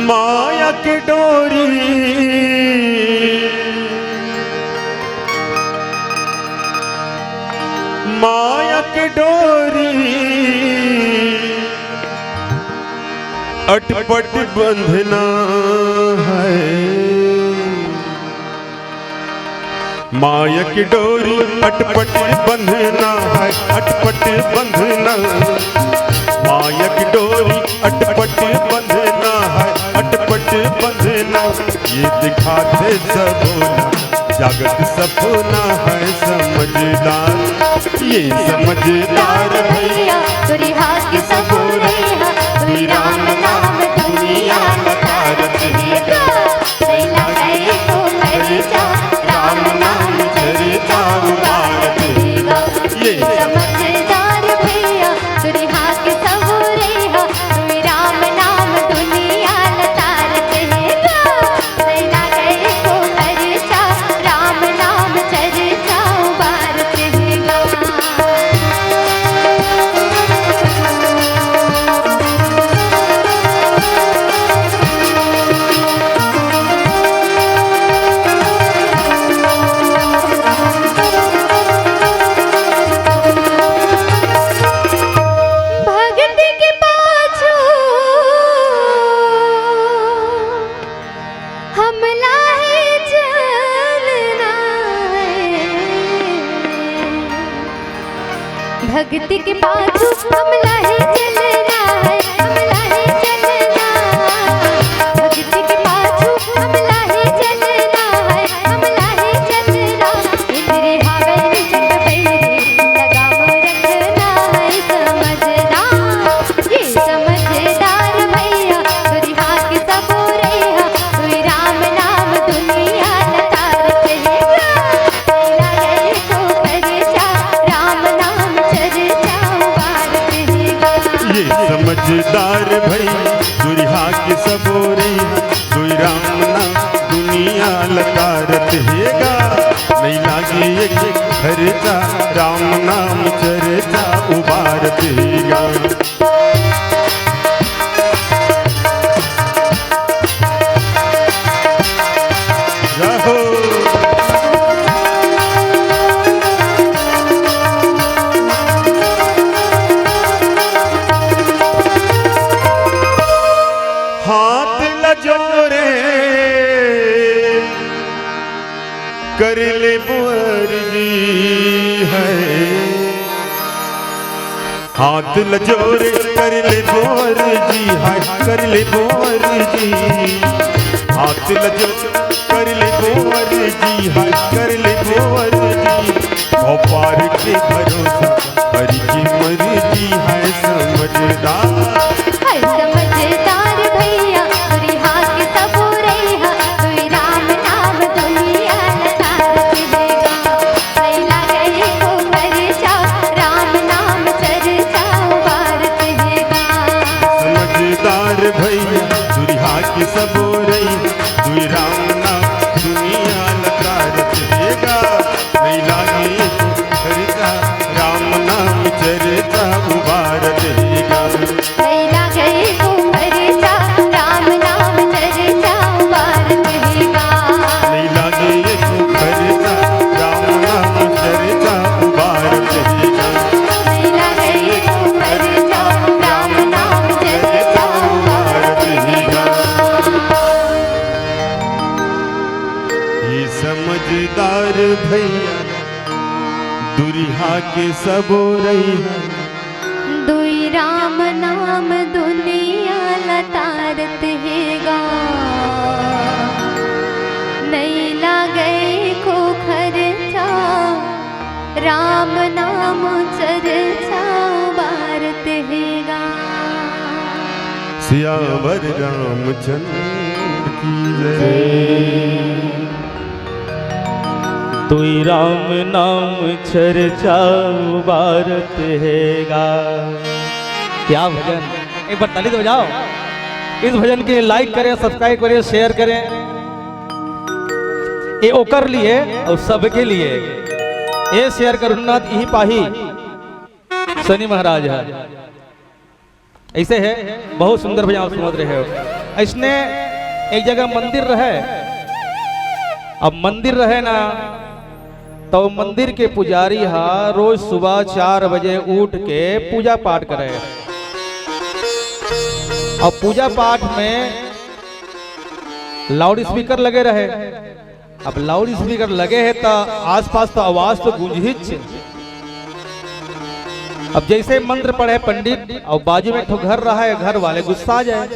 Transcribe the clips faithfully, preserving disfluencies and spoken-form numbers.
माया के डोरी, माया के डोरी, अटपट बंधना है। माया की डोरी अटपट बंधना है, अटपट बंधना। माया की डोरी अटपट बंधना है, अटपट बंधना। ये दिखाते सपना, जागत सपना है समझदार। ये समझदार भैया, दुरिहा के सबोरे हा, दुई राम नाम दुनिया लतारत हे गा। लैला गए को परिचा, राम नाम चर्चा उबारत हे गा। ये समझदार भैया, दुरिहा के सबोरे हा, दुई राम नाम दुनिया लतारत हे गा। लैला गए को परिचा, राम नाम चर्चा उबारत हे गा। भगत के पाछू हमला हे चलना हे। भगत के पाछू हमला हे चलना हे, हमला हे चलना। भगत के पाछू हमला हे चलना हे, हमला हे चलना। इंद्र हावे निचंड बैरी, लगाम रखना हे समझदार। ये समझदार भैया, दुरिहा के सबोरे हा, दुई राम नाम दुनिया लतारत हे गा। लैला गए को परिचा, राम नाम चर्चा उबारत हे गा। ये समझदार भैया, दुरिहा के सबोरे हा, दुई राम नाम दुनिया लतारत हे गा। नहीं लागे एक खर्चा, राम नाम चर्चा उबारत हे गा। जय हो। हाथ ल जोरे कर ले बुअर जी है। हाथ ल जोरे कर ले बुअर जी, हाय कर ले बुअर जी। हाथ ल जोरे कर ले बुअर जी, हाय कर ले बुअर जी। भौपार के भरोसा हरि की मर्जी है समझदार। है समझदार भैया, दुरिहा के सबोरे हा, दुई राम नाम दुनिया लतारत हे गा। लैला गए को परिचा, राम नाम चर्चा उबारत हे गा। समझदार भैया, दुरिहा के सबोरे हा, दुई राम नाम दुनिया लतारत हे गा। नहीं लागे को खर्चा, राम नाम चर्चा उबारत हे गा। लैला गए को परिचा, राम नाम चर्चा उबारत हे गा। नहीं लागे को खर्चा, राम नाम चर्चा उबारत हे गा। लैला गए को परिचा, राम नाम चर्चा उबारत हे गा। ये समझदार भैया, दुरिहा के सबोरे हा, दुई राम नाम दुनिया लतारत हे गा। नहीं लागे को खर्चा, राम नाम चर्चा उबारत हे गा। सियावर रामचंद्र की जय। दुई राम नाम चर्चा उबारत हे गा। क्या भजन, एक बार ताली तो बजाओ। इस भजन के लिए like करें, subscribe करें, share करें। ये ओकर लिए और सबके लिए। ये share करुणनाथ यही पाही शनि महाराज है। ऐसे है, बहुत सुंदर भजन आप सुनत रहे हो। अइसने एक जगह मंदिर रहे। अब मंदिर रहे ना, तो मंदिर के पुजारी हा रोज सुबह चार बजे उठ के पूजा पाठ करे। अब पूजा पाठ में लाउड स्पीकर लगे रहे। अब लाउड स्पीकर लगे हे, त आसपास तो आवाज तो गूंजहिच। अब जैसे मंत्र पढ़े पंडित, और बाजू में एक ठो घर रहा है, घर वाले गुस्सा आ जाए,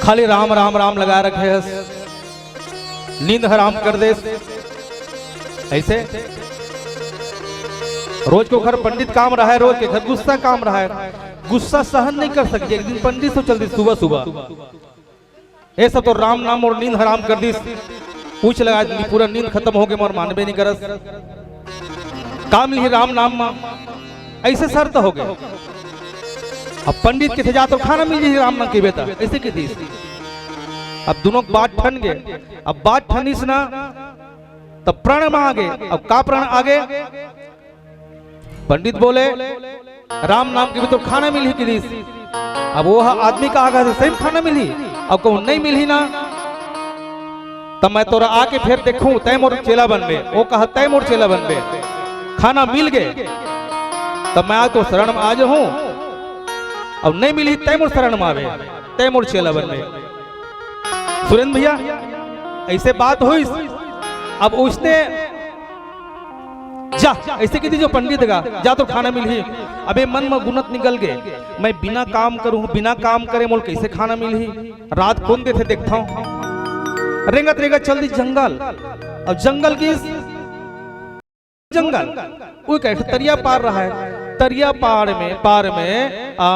खाली राम राम राम लगा रखे हस, नींद हराम कर देस। ऐसे रोज को घर पंडित काम रहा है, रोज के घर गुस्सा काम रहा है, गुस्सा सहन नहीं कर सकते। एक दिन पंडित से चल दी सुबह सुबह, ये सब तो राम नाम और नींद हराम कर दी। पूछ लगा आदमी, पूरा नींद खत्म हो गए, मोर मानबे नहीं करस। काम लिही राम नाम मा, ऐसे शर्त हो गए। अब पंडित किथे जा तो खाना मिल जाही राम नाम के बेटा, ऐसे की दी। अब दोनों बात ठन गए। अब बात ठनिस ना, तब प्रण में आ गए। अब का प्रण आ गए? पंडित बोले, राम नाम के भी तो खाना मिलही किरीस। अब वो ह-, आदमी कहा, कहा सही में खाना मिलही, अब कहूँ नहीं मिलही ना, तब मैं तोरा आके फिर देखूं, तय मोर चेला बनबे। वो कहा, तय मोर चेला बनबे, खाना मिल गए, तब मैं आज तो शरण में आ जाऊं, अब नहीं मिलही, तय मोर शरण में आवे, तय मोर चेला बनबे। सुरेंद्र भैया, ऐसे बात हुई। अब उसने जा, ऐसे की दी जो पंडित गा, जा तो खाना मिलही। अबे मन में गुनत निकल गए, मैं बिना काम करूं, बिना काम करे मोल कैसे खाना मिलही? रात कौन देथे देखता हूं। रेंगत रेंगत चल दी जंगल। अब जंगल की जंगल, वो एक ठो तरिया पार रहा है। तरिया पार में, पार में, आ,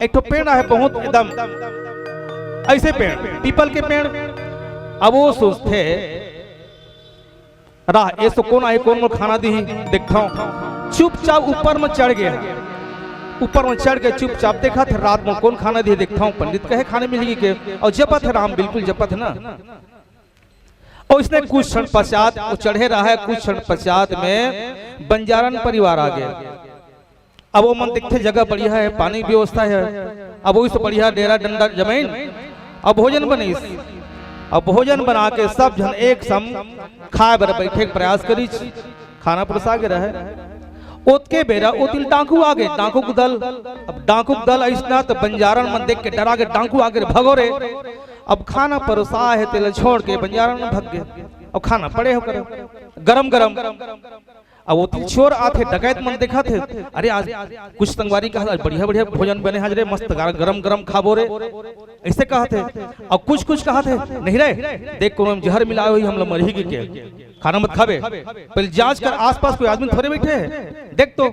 एक ठो पेड़ है बहुत एकदम ऐसे पेड़, पीपल के पेड़। अब वो सोचथे, रहा, ये सो कौन आए, कौन मोर खाना दी, देखता हूँ। चुपचाप ऊपर में चढ़ गया, ऊपर में चढ़ के चुपचाप देखा थे, रात में कौन खाना दी, देखता हूँ। पंडित कहे खाने मिलेगी के, और जपत है राम, बिल्कुल जपत है ना। और इसने कुछ क्षण पश्चात, वो चढ़े रहा है, कुछ क्षण पश्चात में बंजारन परिवार आ गया। अब वो मन देखते जगह बढ़िया है, पानी की व्यवस्था है, अब वही से बढ़िया डेरा डंडा जमीन, अब भोजन बनिस। अब भोजन बना के सब झन एक सम खाए बर बैठे के प्रयास करिस। खाना परोसा के रहे। ओतके बेरा ओतिल डाकू आ गए, डाकू के दल। अब डाकू के दल अइसना तो बंजारन मन देख के डरा के डाकू आ गए, भगो रे। अब खाना परोसा है तेला छोड़ के बंजारन मन भग गए। अब खाना पड़े हो करे गरम गरम। अब ओतिल चोर आथे, डकैत मन देखा थे, अरे आज कुछ संगवारी कहा आज बढ़िया बढ़िया भोजन बने आज रे, मस्त गरम गरम खाबो रे, ऐसे कहा थे। और कुछ कुछ कहा थे, नहीं रे, देख कोनो में जहर मिलाए हुई, हम लोग मरही के, खाना मत खाबे, पहले जांच कर आसपास कोई आदमी थोड़े बैठे हैं, देख तो।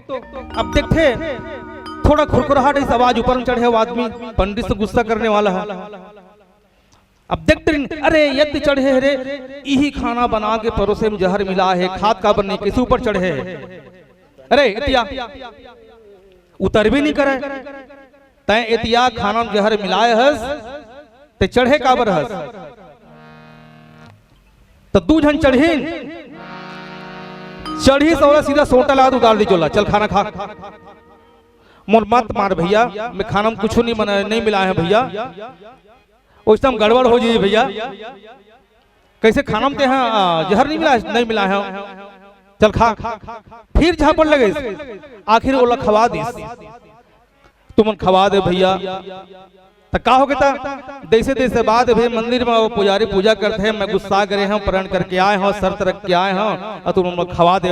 अब देखते थोड़ा खुरखुराहट, इस आवाज ऊपर में चढ़े, वो आदमी पंडित से गुस्सा करने वाला है। अब देखते रहिन, अरे यदि चढ़े रे, इही खाना बना के परोसे में जहर मिला है, खात काबर नहीं, किसी ऊपर चढ़े है? अरे एतिया उतर भी नहीं करे, तय एतिया खाना में जहर मिलाए हस, ते चढ़े काबर हस? तो दू झन चढ़िन, चढ़ी सौरा सीधा सोटा लाद उतार दी चोला, चल खाना खा। मोर मत मार भैया, मैं खाना में कुछ नहीं बना, नहीं मिला है भैया, ओइसम गड़बड़ हो जाई भैया। कैसे खाना में ते हाँ जहर नहीं मिला है? नहीं मिला है, चल खा। फिर झापड़ लगे, आखिर ओला खवा दिस, तुमन खवा दे भैया। त का हो गया? जैसे जैसे बात भी मंदिर में वो पुजारी पूजा करते हैं, मैं गुस्सा करे हूँ, प्रण करके आए हूँ, शर्त रख के आए हूँ, और तुम उनको खवा दे।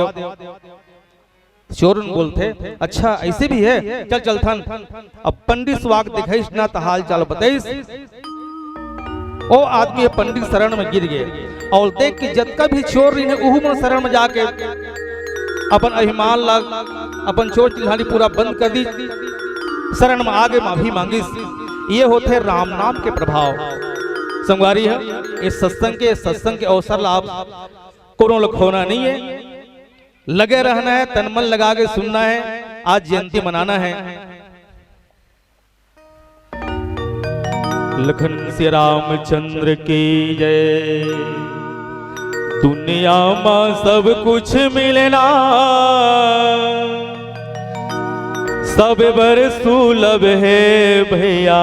चोरन बोलथे, अच्छा ऐसे भी है, चल चलथन। अब पंडित स्वाग दिखाइस ना त हाल चाल बताइस। ओ आदमी पंडित शरण में गिर गए और देख के जतका भी चोर रहिन उहू मन शरण में जाके अपन अभिमान ला, अपन चोर चिल्हानी पूरा बंद कर दी, शरण में आगे माफी मांगिस। ये होथे राम नाम के प्रभाव। संगवारी है, इस सत्संग के, सत्संग के अवसर ला आप कोनो ला खोना नहीं है। लगे रहना है, तन मन लगा के सुनना है, आज जयंती मनाना है। लखन सिया रामचंद्र की जय। दुनिया मा सब कुछ मिलना, सब बर सुलभ हे भैया,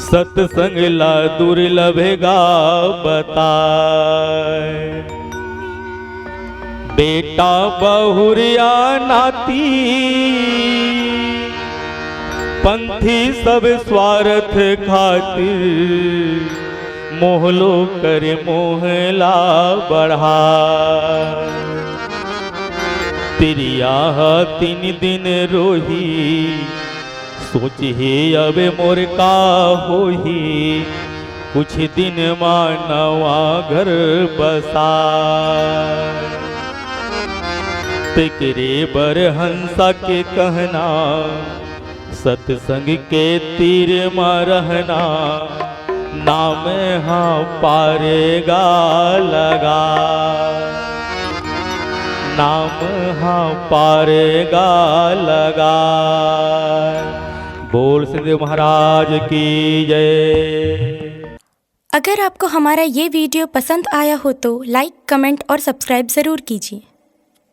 सत्संग ला दुर्लभ गा बताय। बेटा बहुरिया नाती, पंथी सब स्वार्थ खातिर, मोहलो करे मोहला बढ़ा। तिरिया ह तीन दिन रोही, सोच हे अब मोर का होही, कुछ दिन मा नवा घर बसा। तेकरे बर हंसा के कहना, सत्संग के तीर मा रहना, नाम हा पार गा लगा, नाम हा पार गा लगा। बोल श्री महाराज की जय। अगर आपको हमारा ये वीडियो पसंद आया हो तो लाइक, कमेंट और सब्सक्राइब ज़रूर कीजिए।